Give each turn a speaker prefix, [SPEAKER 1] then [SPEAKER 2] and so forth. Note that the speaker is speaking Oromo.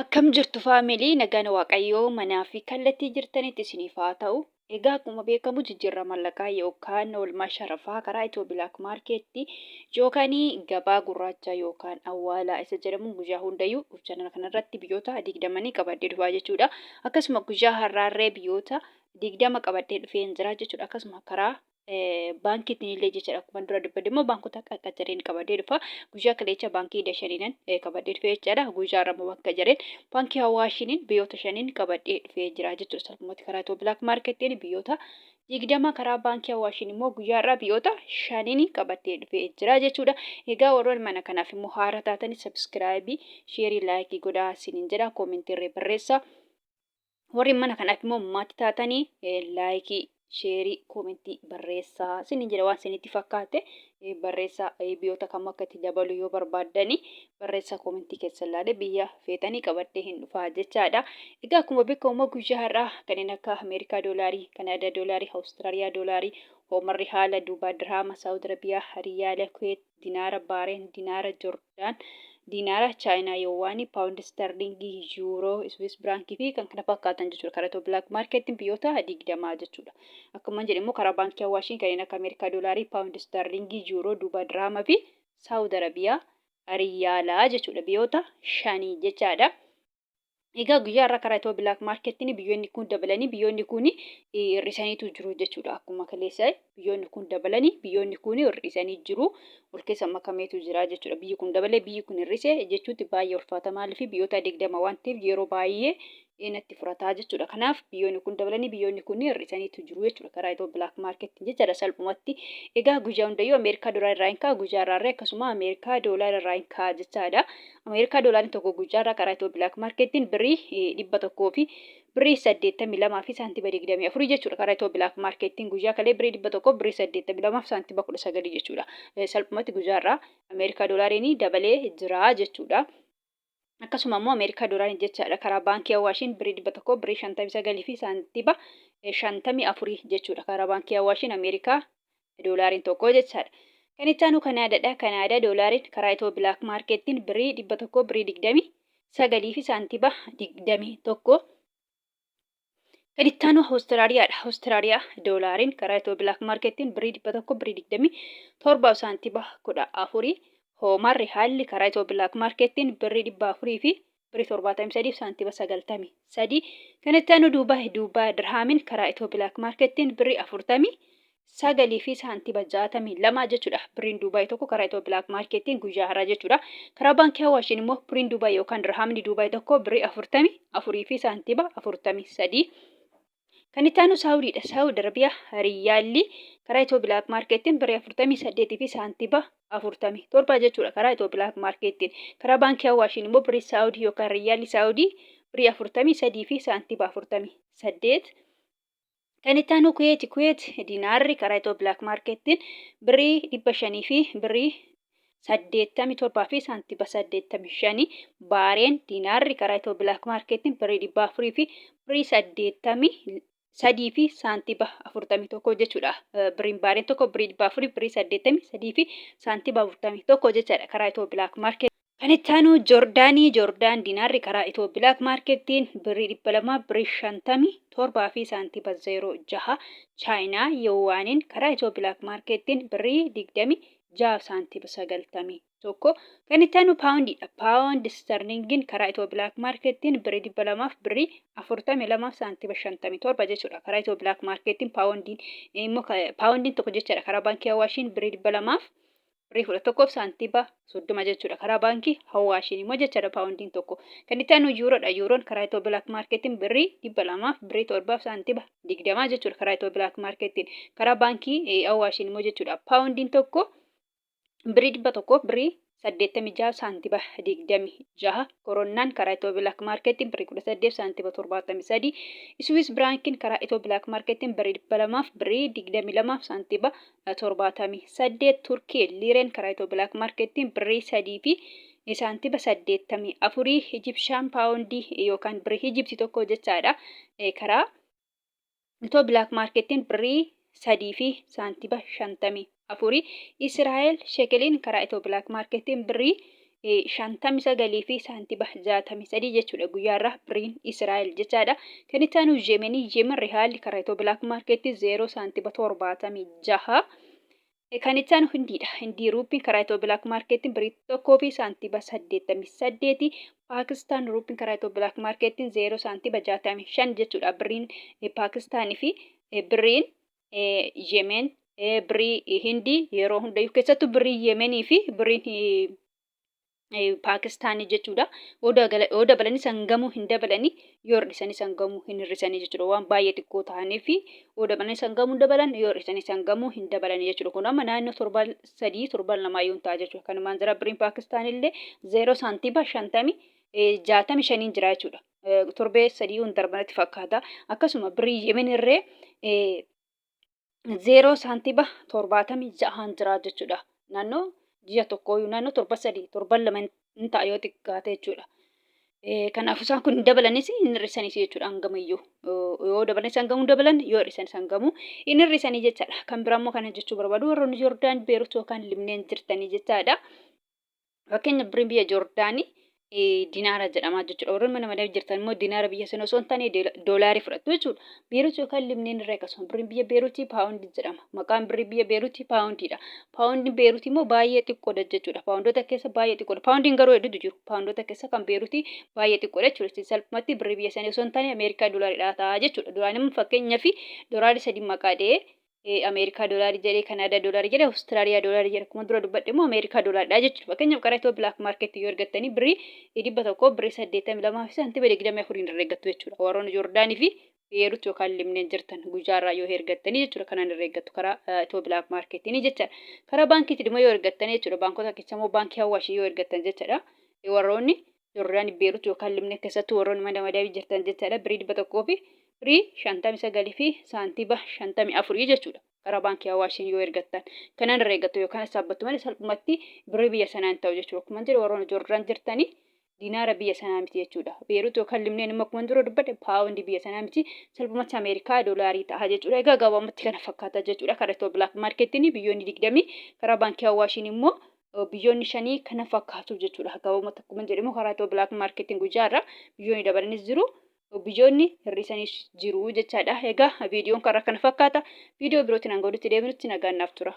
[SPEAKER 1] Akkam jirtu family nagaan waaqayyoo manaa fi kallattii jirtanitti isiniif haa ta'u. Egaa akkuma beekamu jijjiirraa mallaqaa yookaan oolmaa sharafaa karaa Itiyoo Bilaak Maarkeetti yookaan gabaa gurraacha yookaan awwaalaa isa jedhamu guyyaa hundayyuu chaanala kanarratti biyyoota digdamanii qabadhee dhufaa jechuudha. Akkasuma guyyaa har'aarree biyyoota 20 qabadhee dhufeen jira jechuudha. Akkasuma karaa baankiitiin illee jechaadha. Akkuma dura dubbadhe immoo baankota qaqqacareen qabadee dhufa. Guyyaa kaleecha baankii Dashaniinan qabadhee dhufe jechaadha. Guyyaa har'a immoo bakka jareen baankii Hawaashiniin biyyoota shaniin qabadhee dhufee jira jechuudha. Salphumatti karaa Itiyoo Bilaak Maarkeettiin biyyoota 20, karaa baankii Hawaashiin immoo guyyaa har'aa biyyoota shaniin qabadhee dhufee jira jechuudha. Egaa warroonni mana kanaaf immoo haara taatanii sabiskiraayibii, sheerii, laayikii godhaa isiniin jedha. Koomentii irree barreessaa. Warri mana kanaaf immoo maatii taatanii laayikii, sheerii, koomentii barreessaa isiniin jedha. Waan isinitti fakkaate barreessaa. Biyyoota kam akka itti dabalu yoo barbaaddanii barreessaa, koomentii keessa ilaalee biyya feetanii qabadhee hin dhufaa jechaadha. Egaa akkuma beekamu immoo guyyaa har'aa kanneen akka Ameerikaa doolaarii, Kanaadaa doolaarii, Awustiraaliyaa doolaarii, Hoomarri haala Duubaa Dirhaama, Saawud Arabiyaa, Riyaala Kuweet, Dinaara Baareen, Dinaara Jordaan, Dinaara Chaayinaa Yowaanii, Paawundi Istarliingii, Yuuroo, Iswiis Biraankii fi kan kana fakkaatan jechuudha. Karaa Itiyoo Bilaak Maarkeettiin biyyoota 20 jechuudha. Akkuma jedhe immoo karaa Baankii Awaashiin kanneen akka Ameerikaa Doolaarii, Paawundi Istarliingii, Yuuroo, Duubaa Dirhaama fi Saawud Arabiyaa Riyaalaa jechuudha. Biyyoota shanii jechaadha. Egaa guyyaa har'aa karaa Itiyoo Bilaak Maarkeettiin biyyoonni kun dabalanii biyyoonni kun hir'isaniitu jiru jechuudha. Akkuma kaleessa biyyoonni kun dabalanii biyyoonni kun hir'isanii jiru. Wal keessa makameetu jira jechuudha. Biyyi kun dabalee biyyi kun hir'ise jechuutti baay'ee ulfaata, maaliif biyyoota 20 waan ta'eef yeroo baay'ee natti furataa jechuudha. Kanaaf biyyoonni kun dabalanii biyyoonni kun hir'isaniitu jiru jechuudha karaa Itiyoo Bilaak Maarkeettiin jechaadha salphumatti. Egaa guyyaa hundayyuu Ameerikaa doolaara irraa hin ka'a, guyyaa har'aarree akkasuma Ameerikaa doolaara irraa hin ka'a jechaadha. Ameerikaa doolaarri tokko guyyaarraa karaa Itiyoo Bilaak Maarkeettiin birrii 100 fi birrii 82 fi saantima 24 jechuudha. Karaa Itiyoo Bilaak Maarkeettiin guyyaa kalee birrii 100 birrii 82 fi saantima 19 jechuudha. Salphumatti guyyaarraa Ameerikaa doolaariin dabalee jira jechuudha. Akkasuma immoo Ameerikaa doolaariin jechaadha karaa baankii Awaashiin birrii 100 birrii 59 fi saantima 54 jechuudha. Karaa baankii Awaashiin Ameerikaa doolaariin tokko jechaadha. Kan itti aanu Kanaadaadha. Kanaadaa doolaariin karaa Itiyoo Bilaak Maarkeettiin birrii 100 birrii 29 fi saantiba 21. Kan itti aanu Awustiraaliyaadha. Awustiraaliyaa doolaariin karaa Itiyoo Bilaak Maarkeettiin birrii 100 birrii 27 saantiba 14. Hoomarri haalli karaa Itiyoo Bilaak Maarkeettiin birrii 400 fi birrii 73 fi saantima 93. Kan itti aanu Duubaay. Duubaay dirhaamiin karaa Itiyoo Bilaak Maarkeettiin birrii 49 fi saantima 62 jechuudha. Birriin Duubaay tokko karaa Itiyoo Bilaak Maarkeettiin guyyaa har'aa jechuudha. Karaa Baankii Awaashiin immoo birriin Duubaay yookaan dirhaamni Duubaay tokko birrii 44 fi saantima 43. Kan itti aanu Saawudiidha. Saawud Arabiyaa Riyyaalli karaa Itiyoo Bilaak Maarkeettiin birrii 48 fi saantiba 47 jechuudha. Karaa Itiyoo Bilaak Maarkeettiin. Karaa Baankii Awaashiin immoo birrii Saawudii yookaan Riyyaalli Saawudii birrii 43 fi saantiba 48. Kan itti aanu Kuweeti. Kuweet dinaarri karaa Itiyoo Bilaak Maarkeettiin birrii 500 fi birrii 87 fi saantiba 85. Baareen diinaarri karaa Itiyoo Bilaak Maarkeettiin birrii 400 fi birrii 83 fi saantiba 41 jechuudha. Birriin Baareen tokko birrii 400 birrii 83 fi saantiba 41 jechaadha karaa Itiyoo Bilaak Maarkeet. Kan itti aanu Joordaanii. Joordaan diinaarri karaa Itiyoo Bilaak Maarkeettiin birrii 200 birrii 57 fi saantiba 06. Chaayinaa Yowaaniin karaa Itiyoo Bilaak Maarkeettiin birrii 20 6 saantima 91. Kan itti aanu paawundiidha. Paawundi isterlingiin karaa Itiyoo Bilaak Maarkeettiin birrii 200 fi birrii 42 saantima 57 jechuudha. Karaa Itiyoo Bilaak Maarkeettiin paawundiin immoo paawundiin tokko jechaadha. Karaa baankii Awaashiin birrii 200 fi birrii 11 saantima 30 jechuudha. Karaa baankii Awaashiin immoo jechaadha paawundiin tokko. Kan itti aanu yuuroodha. Yuuroon karaa Itiyoo Bilaak Maarkeettiin birrii 200 fi birrii 7 saantima 20 jechuudha karaa Itiyoo Bilaak Maarkeettiin. Karaa baankii Awaashiin immoo jechuudha. Paawundiin tokko birrii 100 birrii 86 saantiba 26. Koronnaan karaa Itiyoo Bilaak Maarkeettiin birrii 18 saantiba 73. Iswiis Biraankiin karaa Itiyoo Bilaak Maarkeettiin birrii 200 birrii 22 saantiba 78. Turkii Liireen karaa Itiyoo Bilaak Maarkeettiin birrii 3 fi saantiba 84. Ijibshaan paawundii yookaan birrii Ijibti tokko jechaadha. Karaa Itoo Bilaak Maarkeettiin birrii 3 fi saantiba 54. Israa'el Shekeliin karaa Itoo Bilaak Maarkeettiin birrii 59 fi saantiba 63 jechuudha guyyaa irraa birriin Israa'el jechaadha. Kan itti aanu Yemenii Yemen Rihaalli karaa Itoo Bilaak Maarkeetti 0 saantiba 76. Kan itti aanu Hindiidha. Hindii ruupiin karaa Itoo Bilaak Maarkeettiin birrii 1 fi saantiba 88. Paakistaan ruupiin karaa Itoo Bilaak Maarkeettiin 0 saantiba 65 jechuudha. Birriin Paakistaanii fi birriin Yemen birrii Hindii yeroo hundayyuu keessattuu birrii Yemenii fi birriin Paakistaanii jechuudha. Yoo dabalanii sangamuu hin dabalanii yoo hir'isanii sangamuu hin hir'isanii jechuudha. Waan baay'ee xiqqoo ta'aniif yoo dabalanii sangamuu hin dabalan yoo hir'isanii sangamuu hin dabalanii jechuudha. Kun amma naannoo torban 3 torban 2 yoo ta'a jechuudha. Kanumaan jira birriin Paakistaan illee 0 saantiba 50 65 jira jechuudha. Torbee 3 hin darbanatti fakkaata. Akkasuma birrii Yemen irree 0 saantiba 76 jira jechuudha. Naannoo ji'a tokkoo naannoo torba 3 torban 2 hin ta'a yoo xiqqaate jechuudha. Kanaafuu isaan kun hin dabalanis hin hir'isanis jechuudha hangamayyuu. Yoo dabalanis hangamuu dabalan yoo hir'isanis hangamuu hin hir'isanii jechaadha. Kan biraa immoo kana jechuu barbaadu warroonni Joordaan Beerut yookaan Libneen jirtanii jechaadha. Fakkeenya birriin biyya Joordaanii dinaara jedhama jechuudha. Warroonni mana madabii jirtan immoo dinaara biyya sana osoo hin taane doolaarii fudhattu jechuudha. Beeruut yookaan Libneen irraa akkasuma birriin biyya Beeruutii paawundii jedhama. Maqaan birrii biyya Beeruutii paawundiidha. Paawundiin Beeruutii immoo baay'ee xiqqoodha jechuudha. Paawundoota keessa baay'ee xiqqoodha. Paawundiin garuu hedduutu jiru. Paawundoota keessa kan Beeruutii baay'ee xiqqoodha jechuudha. Salphumatti birrii biyya sanii osoo hin taane Ameerikaa doolaariidha ta'a jechuudha. Duraan immoo fakkeenyaaf doolaarii 3 maqaa dha'ee Ameerikaa doolaarii jedhee, Kanaadaa doolaarii jedhee, Awustiraaliyaa doolaarii jedhe. Akkuma dura dubbadhe immoo Ameerikaa doolaariidha jechuudha. Fakkeenyaaf karaa Itiyoo Bilaak Maarkeetti yoo ergattanii birrii 100 birrii 82 fi saantima 24 herreeggattu jechuudha. Warroonni Joordaanii fi Beerut yookaan Libneen jirtan guyyaarraa yoo ergattanii jechuudha kanaan herreeggattu karaa Itiyoo Bilaak Maarkeettiin jechaadha. Karaa baankiitti immoo yoo ergattanii jechuudha. Baankota keessa immoo baankii Hawaashii yoo ergattan jechaadha. Warroonni Joordaanii Beerut yookaan Libneen keessattuu warroonni mana madabii jirtan jechaadha. Birrii 100 fi birrii 59 fi saantiba 54 jechuudha. Karaa baankii Hawaashiin yoo ergattan kanaan herreeggattu yookaan saabbattu malee salphumatti birrii biyya sanaa hin ta'u jechuudha. Akkuma jedhu warroonni Joordaan jirtanii dinaara biyya sanaa miti jechuudha. Beerut yookaan Libneen immoo akkuma dura dubbadhe paawundii biyya sanaa miti salphumatti Ameerikaa doolaarii ta'a jechuudha. Egaa gabaabumatti kana fakkaata jechuudha. Karaa Itiyoo Bilaak Maarkeettiin biyyoonni 20 karaa baankii Hawaashiin immoo biyyoonni shanii kana fakkaatu jechuudha. Gabaabumatti akkuma jedhamu karaa Itiyoo Bilaak Maarkeettiin guyyaa irraa biyyoonni dabalanis jiru. Biyyoonni hir'isanis jiru jechaadha. Egaa viidiyoon karaa kana fakkaata. Viidiyoo birootiin hanga walitti deebinutti nagaan naaf tura.